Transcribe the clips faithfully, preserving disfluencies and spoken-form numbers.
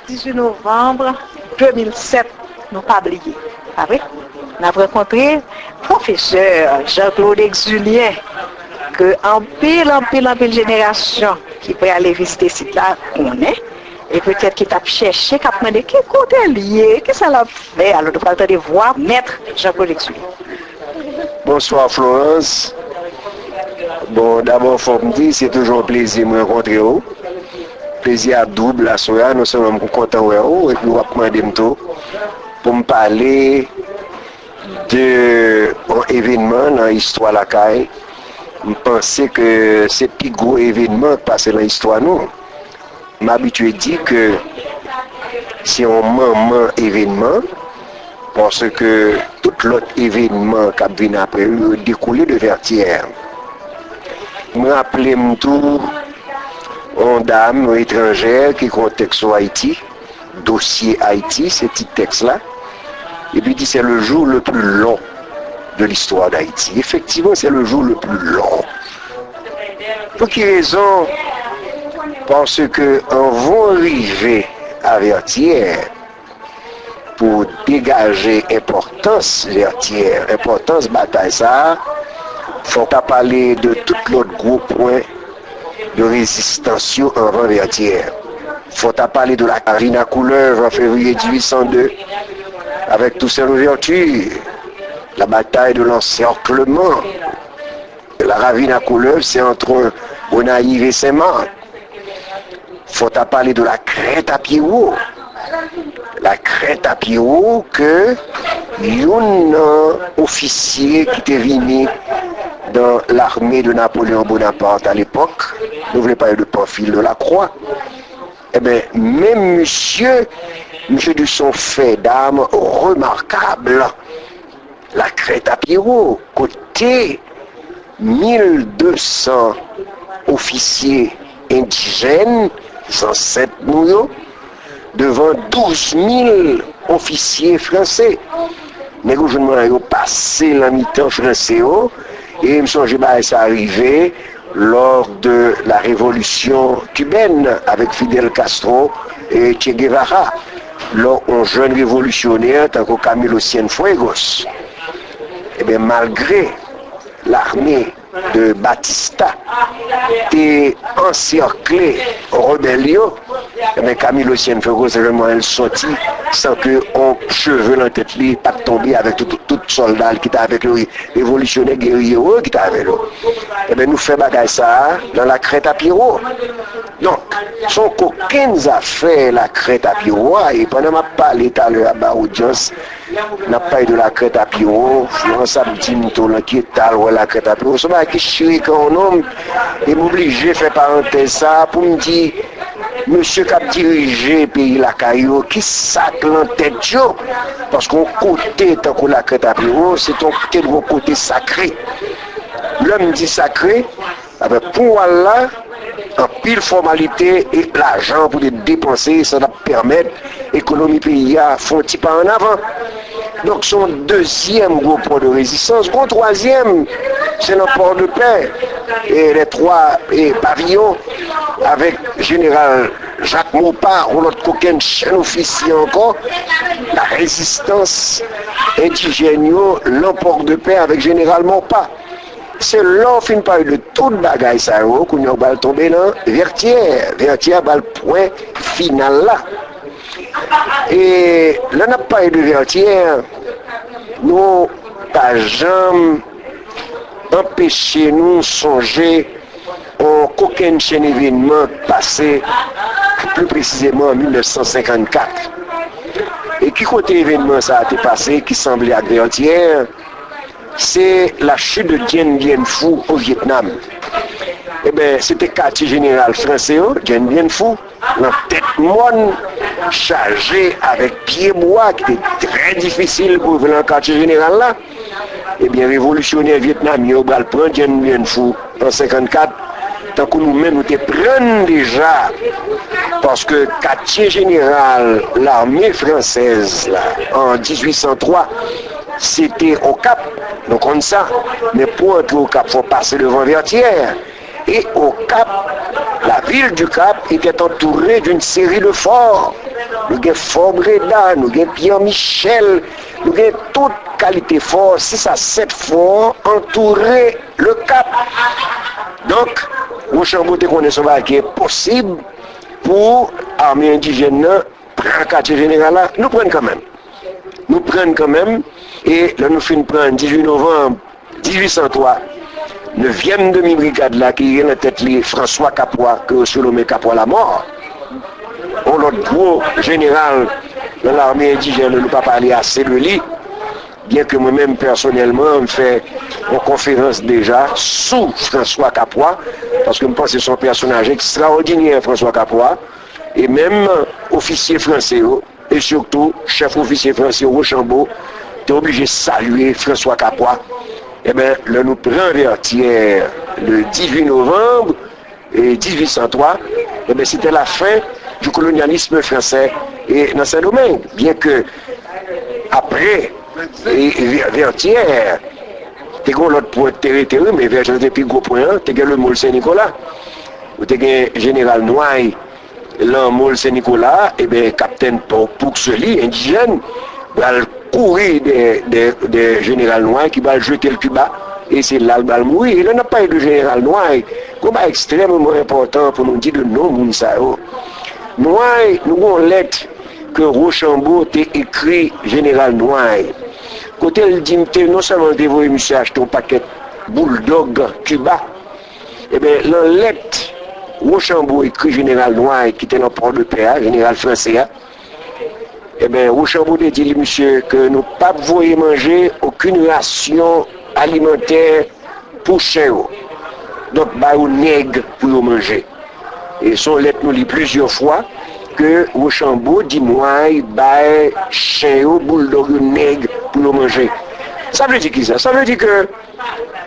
Dizuit novanm de mil sèt, nou pa bliye, pa vre? N ap rankontre pwofesè Jean-Claude Exulien, ke anpil, anpil, anpil jenerasyon ki prale vizite sit la konnen, e petèt ki t ap chèche, k ap mande ki kote l ye, ki sa l ap fè. Alò, nou pral tande vwa Mèt Jean-Claude Exulien. Bonswa Florence. Bon, dabò fò m di, se toujou yon plezi m rankontre w. Plezi a doub aswè a, non sèlman m kontan wè w, epi w ap mande m tou pou m pale de yon evènman nan istwa lakay. M panse ke se pi gwo evènman k pase nan istwa nou. M abitye di ke se yon manman evènman, paske tout lòt evènman k ap vin apre yo, yo dekoule de Vètyè. M raple m tou yon dam, yon etranjè ki gen yon tèks sou Ayiti, Dosye Ayiti, se tit tèks la. Epi di, c'est le jour le plus long de l'histoire d'Haïti. Effectivement, c'est le jour le plus long. Pou ki rezon? Paske anvan w rive a Vètyè, pou degaje enpòtans Vètyè, enpòtans batay sa a, fò w ta pale de tout lòt gwo pwen de rezistans yo anvan Vètyè. Fò w ta pale de la Ravine à Couleuvres en février dix-huit cent deux, avec Toussaint Louverture, la bataille de l'Encerclement. La Ravine à Couleuvres, c'est entre Gonayiv et Saint-Marc. Fò w ta pale de la Crête à Pierrot. La Crête à Pierrot ke youn nan ofisye ki te vini dans l'armée de Napoléon Bonaparte à l'époque, nou vle pale de Pamphile de la Croix, enben, menm misye, misye di se yon fè dam remakab, la Crête à Pierrot, kote mil de san ofisye endijèn, zansèt nou yo, devan douz mil ofisye franse. Nèg yo jwenn mwayen yo pase nan mitan franse yo, e m sonje bagay sa rive lors de la révolution cubaine avec Fidel Castro et Che Guevara. Lè yon jèn revolisyonè tankou Camilo Cienfuegos, ebyen, malgre lame de Batista te ansèkle rebèl yo, ebyen, Camilo Cienfuegos te jwenn mwayen l sòti san ke yon cheve nan tèt li pa t tonbe avèk tout, tout, tout sòlda l ki t avèk yo, revolisyonè, geriye yo ki t avèk yo. Ebyen, nou fè bagay sa a nan La Crête à Pierrot. Donk, se yon kokenn zafè La Crête à Pierrot a, e pandan m ap pale talè a ba odyans, n ap pale de La Crête à Pierrot, Florence ap di m tou lan ki eta l wè La Crête à Pierrot. Se yon bagay ki chire kè yon nonm, e m oblije fè parantèz sa a pou m di, mesye k ap dirije peyi lakay yo, ki sa k lan tèt yo? Paske yon kote tankou La Crête à Pierrot, se te yon, te dwe yon kote sakre. Lè m di sakre, Ebyen, pou w al la, anpil fòmalite e lajan pou te depanse, sa t ap pèmèt ekonomi peyi a fè yon ti pa ann avan. Donk, se yon dezyèm gwo pwen de rezistans. Gon twazyèm, se nan Port-de-Paix, e les trois, e, pavillons, avèk jeneral Jacques Maupas, yon lòt kokenn chenn ofisye ankò, la rezistans endijèn yo, lan Port-de-Paix avèk jeneral Maupas. Se lè w fin pale de tout bagay sa yo, kounye a w pral tonbe nan Vètyè. Vètyè a pral pwen final la. E lè n ap pale de Vètyè, nou pa janm anpeche nou sonje yon kokenn chenn evènman k pase, pli presizeman an mil nèf san senkannkat. E ki kote evènman sa a te pase ki sanble ak Vètyè? Se la chute de Dien Bien Phu o Vietnam. Ebyen, se te katye jeneral franse yo, Dien Bien Phu, nan tèt mòn, chaje avèk pye bwa ki te trè difisil pou rive nan katye jeneral la. Ebyen, revolisyonè vyetnamyen yo pral pran Dien Bien Phu an senkannkat, tankou nou menm nou te pran l deja, paske katye jeneral lame fransèz la an dizuit san twa, se te Okap, nou konn sa, men pou antre Okap, fò pase devan Vètyè. Et au Cap, la ville du Cap était entourée d'une série de forts. Nou gen Fò Breda, nou gen Pyè Michèl, nou gen tout kalite fò, sis a sèt fò antoure Le Cap. Donk, Wochanbo te konnen se yon bagay ki enposib pou ame endijèn nan pran katye jeneral la. Nou pran l kanmenm. Nou pran l kanmenm, e lè nou fin pran l dizuit novanm dizuit san twa, nevyèm demi brigad la ki gen nan tèt li François Capois, ke yo sinonnen Capois Lamort, yon lòt gwo jeneral nan lame endijèn, nou pa pale ase de li, byen ke mwen menm pèsonèlman m fè yon konferans deja sou François Capois, paske m panse se yon pèsonaj ekstraòdinè, François Capois, e menm ofisye franse yo, e sitou chèf ofisye franse Wochanbo te oblije salye François Capois. Ebyen, lè nou pran Vètyè le dizuit novanm, e dizuit san twa, ebyen, c'était la fin du colonialisme français e nan Sendomeng. Byen ke apre e, e, Vè- Vètyè, te gen yon lòt pwen te rete, wi, men Vètyè te pi gwo pwen an, te gen Lemol Sen Nikola. Ou te gen jeneral Nway, Lanmol Sen Nikola, ebyen, kaptenn Pou- Poukseli, endijèn, pral kouri dèyè dèyè- dèyè jeneral Nway ki pral jete l Kiba, e se la l pral mouri. E lè n ap pale de jeneral Nway, gon bagay ekstrèmeman enpòtan pou nou di de non moun sa yo. Nway, nou gon lèt ke Wochanbo te ekri jeneral Nway, kote l di m te non sèlman l te voye misye achte yon pakèt bouldòg Kiba, ebyen, nan lèt Wochanbo ekri jeneral Nway ki te nan Pòdepè a, jeneral franse a, ebyen, Wochanbo te di li, misye, ke nou p ap voye manje okenn rasyon alimantè pou chen yo. Donk, ba yo nèg pou yo manje. E se yon lèt nou li plizyè fwa ke Wochanbo di Nway bay chen yo, bouldòg yo, nèg pou yo manje. Sa vle di kisa? Sa vle di ke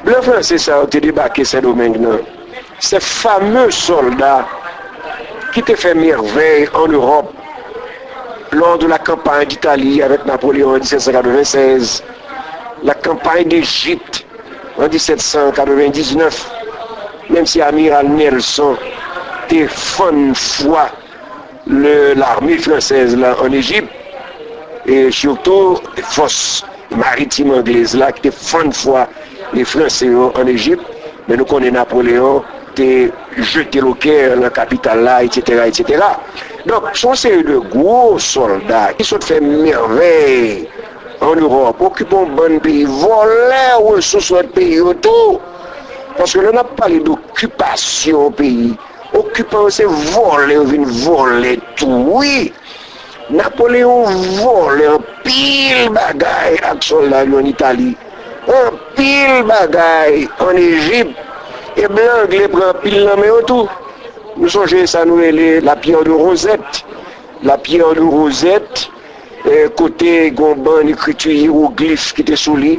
blan franse sa yo te debake Sendomeng nan, ces fameux soldats qui te fait merveille en Europe lors de la campagne d'Italie avec Napoléon en dix-sept cent quatre-vingt-seize, la campagne d'Égypte en dix-sept cent quatre-vingt-dix-neuf, menm si amiral Nelson te fann fwa le lame fransèz la ann Ejip, e sitou fòs maritim anglèz la ki te fann fwa le franse yo ann Ejip, men nou konnen Napoleyon te jete l o Kè, nan kapital la, etsetera, etsetera. Donk, se yon seri de gwo sòlda ki sot fè mèvèy ann Ewòp, okipe yon bann peyi, vòlè resous lòt peyi yo tou. Paske lè n ap pale dokipasyon yon peyi, okipan yo se vòlè, yo vin vòlè tou, wi. Napoleyon vòlè anpil bagay ak sòlda li ann Itali, anpil bagay ann Ejip, e blan angle pran anpil nan men yo tou. Nou sonje sa nou rele la pierre de Rosette. La pierre de Rosette, eh, kote gon bann ekriti iyewoglif ki te sou li.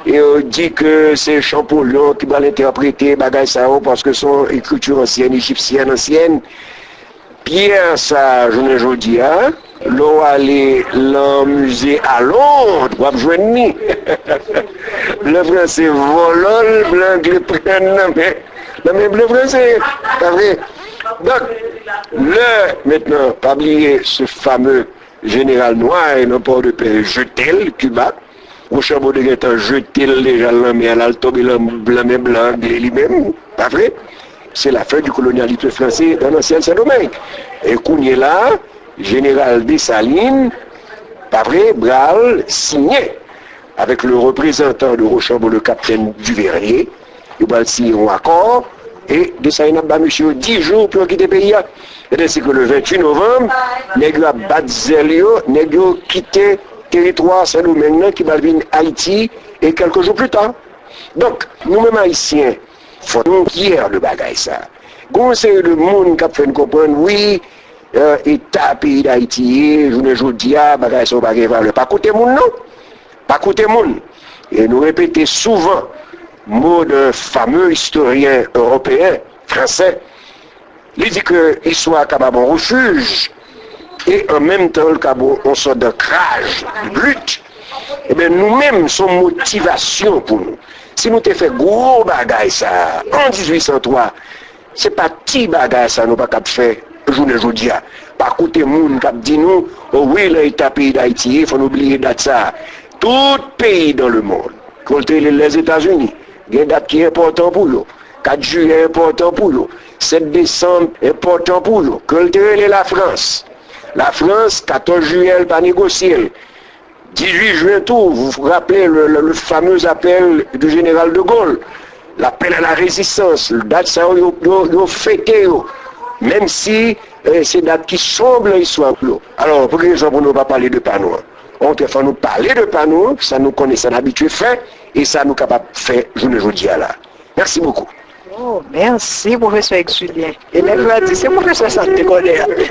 E yo di ke se Champollion ki pral entèprete bagay sa yo, paske se yon ekriti ansyèn, ejipsyèn ansyèn. Pyè sa, jounen jodi a, lè w ale nan mize a Lond, w ap jwenn li. Blan franse vòlò l, blan angle pran nan men, nan men blan franse. Pa vre? Donk, lè, mentnan, pa bliye se fameux jeneral Nway nan Pòdepè jete l Kiba. Wochanbo te gentan jete l deja nan lanmè a, l al tonbe nan lanmè blan angle li menm, pa vre? C'est la fin du colonialisme français dans l'ancienne Saint-Domingue. E kounye la, jeneral Desalin, pa vre, pral siyen avec le représentant de Rochambeau, le capitaine Duveyrier, yo pral siyen yon akò, e Desalin ap ba mesye yo dis jou pou yo kite peyi a. Etansi ke le ventuit novanm, nèg yo ap bat zèl yo, nèg yo kite teritwa Sendomeng nan ki pral vin Ayiti, e kèlke jou pli ta. Donk, nou menm Ayisyen, fò nou fyè de bagay sa. Gon yon seri de moun k ap fè n konprann, wi, eh, eta peyi Dayiti ye, jounen jodi a, bagay sa yo pa gen valè. Pa koute moun, non. Pa koute moun. E nou repete souvan mo d'un fameux historien européen, français. Li di ke istwa ka ba w yon refij e an menm tan l ka ba w yon sòt dankraj, de lit. Ebyen, nou menm, se yon motivasyon pou nou. Si nou te fè gwo bagay sa a an dizuit san twa, se pa ti bagay sa nou pa kab fè jounen jodi a. Pa koute moun k ap di nou, o wi, nan eta peyi Dayiti ye, fò nou bliye dat sa a. Tout peyi dans le monde, ke w te rele Lèzetazini, gen dat ki enpòtan pou yo. Kat jiyè enpòtan pou yo. Sèt desanm enpòtan pou yo. Ke l te rele Lafrans. Lafrans, katòz jiyè, l pa negosye l. Dizuit jen tou, vous vous rappelez le, le, le fameux appel du général de Gaulle, l'appel à la résistance, dat sa yo, yo, yo fete yo, menm si eh, se dat ki sonb nan istwa yo. Alò, pou ki rezon pou nou pa pale de pa nou an? Okontrè, fò nou pale de pa nou an, sa nou konnen, sa n abitye fè, e sa nou kapab fè jounen jodi a la. Merci beaucoup. Oh, mèsi, pwofesè Exulien. Elèv yo a di, se pwofesè sa te konnen an.